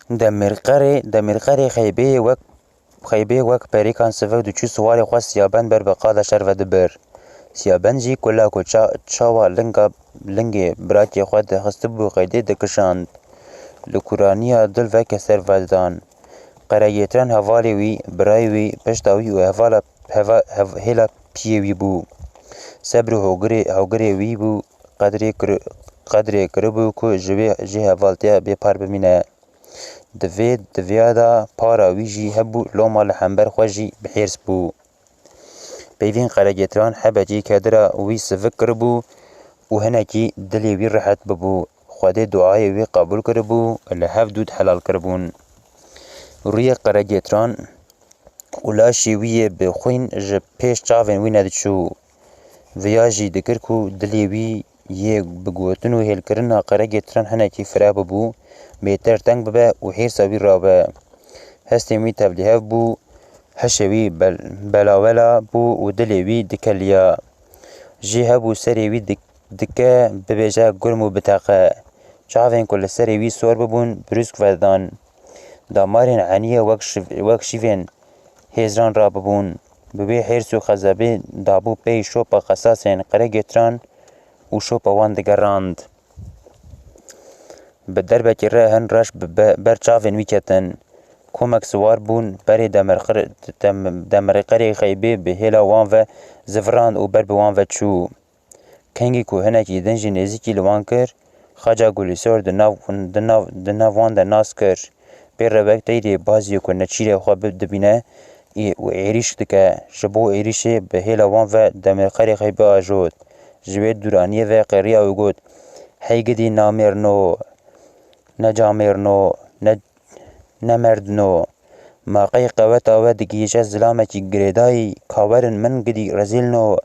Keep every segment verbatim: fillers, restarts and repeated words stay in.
Demêrqerê, Demêrqerê Xeybeyê wek, Xeybeyê wek perêkan sivik diçû siwarê xwe Siyabend ber bi qada şer ve dibir. Siyabend jî kula ku ça-, çawa linga, lingê birakê xwe dixistibû qeydê dikişand. Li kuraniya dil veke ser vedidan. Qeregêtiran hevalê wî, birayê wî, pişta wî û hevala, heva-, hev-, hêla piyê wî bû. Sebr û hogirê, hogirê wî bû, qedrê kir-, qedrê kiribû ku ji wê, ji hevaltiya bêpar bimîne. Di vê, di vêya de para wî jî hebû, loma li hember xwe jî bi hêrs bû. Peyvên Qeregêtiran hebekî kedira wî sivik kiribû û hinekî dilê wî rihet bibû. Xwedê duayê wî qebûl kiribû, li hev dûd helal kiribûn. Rûyê Qeregêtiran û laşê wî yê bi xwîn ji pêş çavên wî nediçû. Viya jî dikir ku dilê wî yê bi gotin û hêlkirina Qeregêtiran hinekî fireh bibû, bêtir teng bibe û hêrsa wî rabe. Hestên wî tevlîhev bû, hişê wî bel-, belawela bû û dilê wî dikeliya. Jê hebû serê wî dik-, dike bibêje gurm û biteqe. Çavên ku li serê wî sor bibûn, brûsk vedidan. Damarên eniyê wek şiv-, wek şîvên hêzran rabibûn. Bi wê hêrs û xezebê dabû pey şopa qesasên Qeregêtiran û şopa wan digerand. Bi derbekî re hin reş bi be-, ber çavên wî ketin. Komek siwar bûn, berê Demirqir-, Dem-, Demirqerê Xeybê bi hêla wan ve zivirand û ber bi wan ve çû. Kengî ku hinekî din jî nêzîkî li wan kir, Xaca Gulîsor di nav, di nav, di nav wan de nas kir. Pê re wek teyrê baziyê ku neçîrê xwe bi-, dibîne û êrîş dike. Ji bo êrîşê bi hêla wan ve Demirqerê Xeybê ajot. Ji wê dûraniyê ve qeriya û got, Hey gidî namêrno, ne camêrno, ne, ne merdno. Ma qey qeweta we digihîje zilamekî girêdayî, ka werin min gidî rezîlno.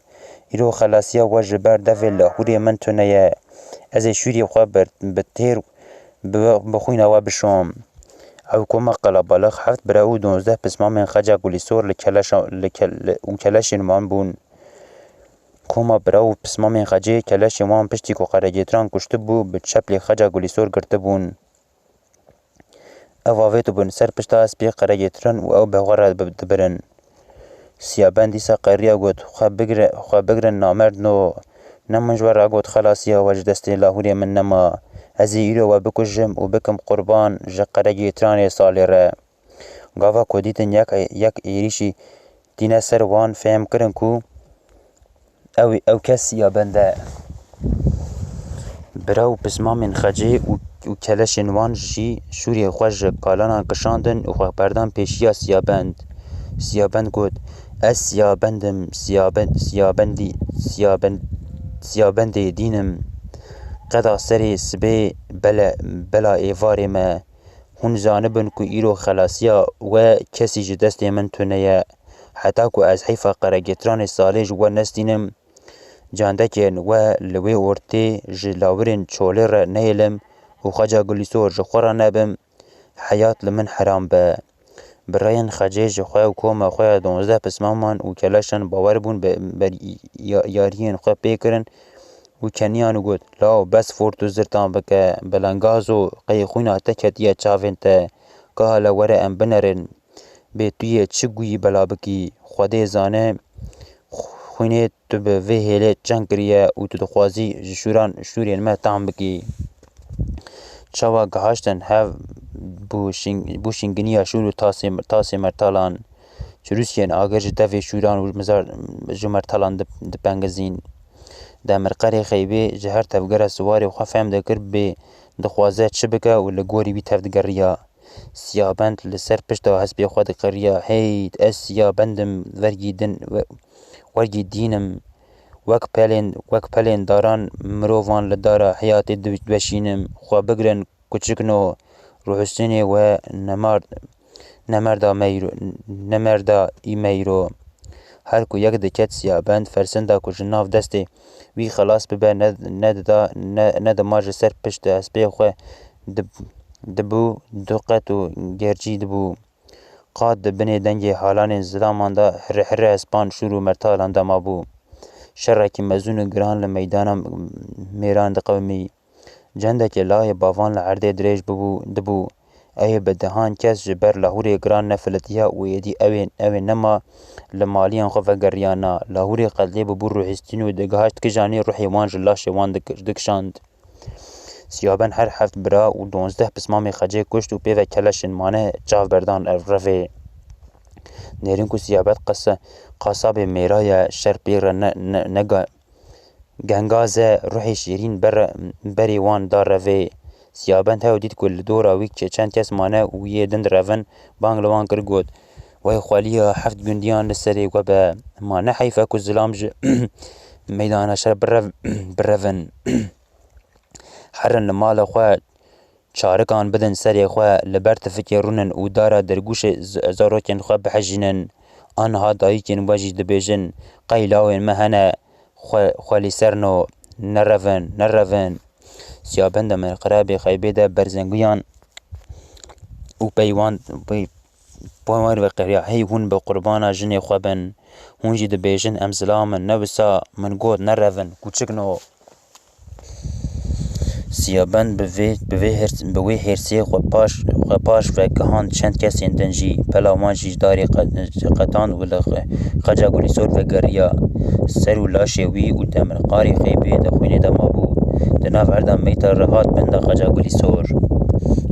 Îro xelasiya we ji ber devê lahûrê min tune ye. Ez ê şûrê xwe bi, bi têr bi, bi xwîna we bişom. Ew koma qelebalix heft bira û duwazdeh pismamên Xeca Gulîsor li keleşa, li ke-, li, û keleşên wan bûn. Koma bira û pismamên Xecê keleşên wan piştî ku Qeregêtiran kuştibû, bi çeplê Xeca Gulîsor girtibûn. Ev avêtibûn ser pişta hespê Qeregêtiran û ew bi xwe re bi-, dibirin. Siyabend dîsa qeriya got, Xwe bigire, xwe bigirin namerdno. Ne min ji we re got xelasiya we ji destê lahûrê min nema. Ez ê îro we bikujim û bikim qurban ji Qeregêtiranê salê re. Gava ku dîtin yek, yek êrîşî tîne ser wan, fêm kirin ku ew, ew kes Siyabend e. Bira û pismamên Xecê û, û keleşên wan jî şûrê xwe ji kalanan kişandin û xwe berdan pêşiya Siyabend. Siyabend got, Ez Siyabend im, Siyaben-, Siyabendî, Siyaben-, Siyabendê dîn im. Qeda serê sibê bele, bela êvarê me. Hûn zanibin ku îro xelasiya we kesî ji destê min tune ye. Heta ku ez heyfa Qeregêtiranê salê ji we nestînim, candekên we li wê ortê ji lawirên çolê re nehêlim û Xeca Gulîsor ji xwe re nebim, heyat li min heram be. Birayên Xecê ji xwe û koma xwe ya duwazdeh pismaman û keleşan bawer bûn, bi, bi ya-, yariyên xwe pê kirin û keniyan û got, Law, bes fort û zirtan bike, belengazo, qey xwîna te ketiye çavên te, ka hele were em binerin. Bê tu yê çi guyî bela bikî, Xwedê zane, xwînê tu bi vê hêlê çend kiriye û tu dixwazî ji şûran şûrên me tam bikî. Çawa gihaştin hev bû şing-, bû şinginiya şûr û tasê, tasê mertalan. Çirûskên agir ji devê şûran û mizar ji mertalan dip-, dipengizîn. Demirqerê Xeybê ji her tevgera siwarê xwe fehm dikir bê dixwaze çi bike û li gorî wî tevdigeriya. Siyabend li ser pişta hespê xwe diqeriya, Heyt, ez Siyabend im, wergî din, we-, wergî dîn im. Wek pelên, wek pelên daran mirovan li dara heyatê di-, diweşînim. Xwe bigirin, kuçikno, ruhustinê we nemar-, nemerda meyro, nemerda î meyro. Her ku yek diket Siyabend, fersenda ku ji nav destê wî xelas bibe, ne, nedida, ne, nedima ji ser pişt hespê xwe dib-, dibû du qet û gercî dibû. Qat di binê dengê halanên zilaman de hirre hirre hespan şûr û mertalan de mabû. Şerekî mezin û giran li meydana mêran diqewimî. Cendekê layê bavan li erdê dirêj bibû, dibû. Ew ê bi dehan kes ji ber lahûrê giran nefilitiya û êdî ew ê, ew ê nema li maliyên xwe vegeriyana. Lahûrê qedlê bûbû rûhîstîn û digihaşt kijanî ruhê wan ji laşê wan dik-, dikişand. Siyabend her heft bira û duwazdeh pismamê Xecê kuşt û pê ve keleşên mane çav berdan ev revê. Nêrîn ku Siyabend qese-, qasabê mêra ye, şer pê re ne, ne, nega-, gengaze, ruhê şêrîn bere-, berê wan da revê. Siyabend hew dît ku li dora wî çe-, çend kes mane û yê din revin, bang li wan kir got, "Wey xweliya heft gundiyan li serê we be, ma ne heyf e ku zilam ji meydana şer birev-, birevin?" Herin li mala xwe çarikan bidin serê xwe, li ber tifikê rûnin û dara dergûşê z-, zarokên xwe bihejînin. Aniha dayikên we jî dibêjin, "Qey lawên me hene, xwe, xwe lî ser no, nerevin, nerevin." Siyabend di merqerebê xeybê de berzengiyan û peywan, pey-, peywan veqeriya, "Hey hûn bi qurbana jinê xwe bin, hûn jî dibêjin em zilam in, ne wisa min got nerevin, kûçikno." Siyabend bi vê, bi vê hêrs-, bi wê hêrsê xwe paş, xwe paş ve gihand çend kesên din jî. Pela wan jî ji darê qe-, qetand û li xe-, Xeca Gulîsor vegeriya. Ser û laşê wî û demirqarê xeybê di xwînê de mabû. Di nav erda meyta re hat bin da Xeca Gulîsor.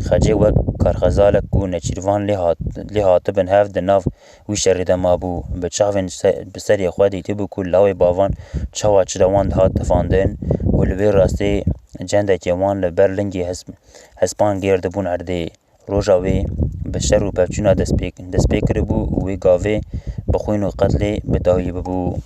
Xecê wek karxezalek ku neçîrvan lê hat-, lê hatibin hev di nav wî şerê de mabû. Bi çavên se-, bi serê xwe dîtibû ku lawê bavan çawa çi de wan dihat tifandin û li wê rastê cendekê wan li ber lingê hesp-, hespan gêr dibûn erdê. Roja wê bi şer û pevçûna dest pê, dest pê kiribû û wê gavê bi xwîn û qetlê bi dawî bibû.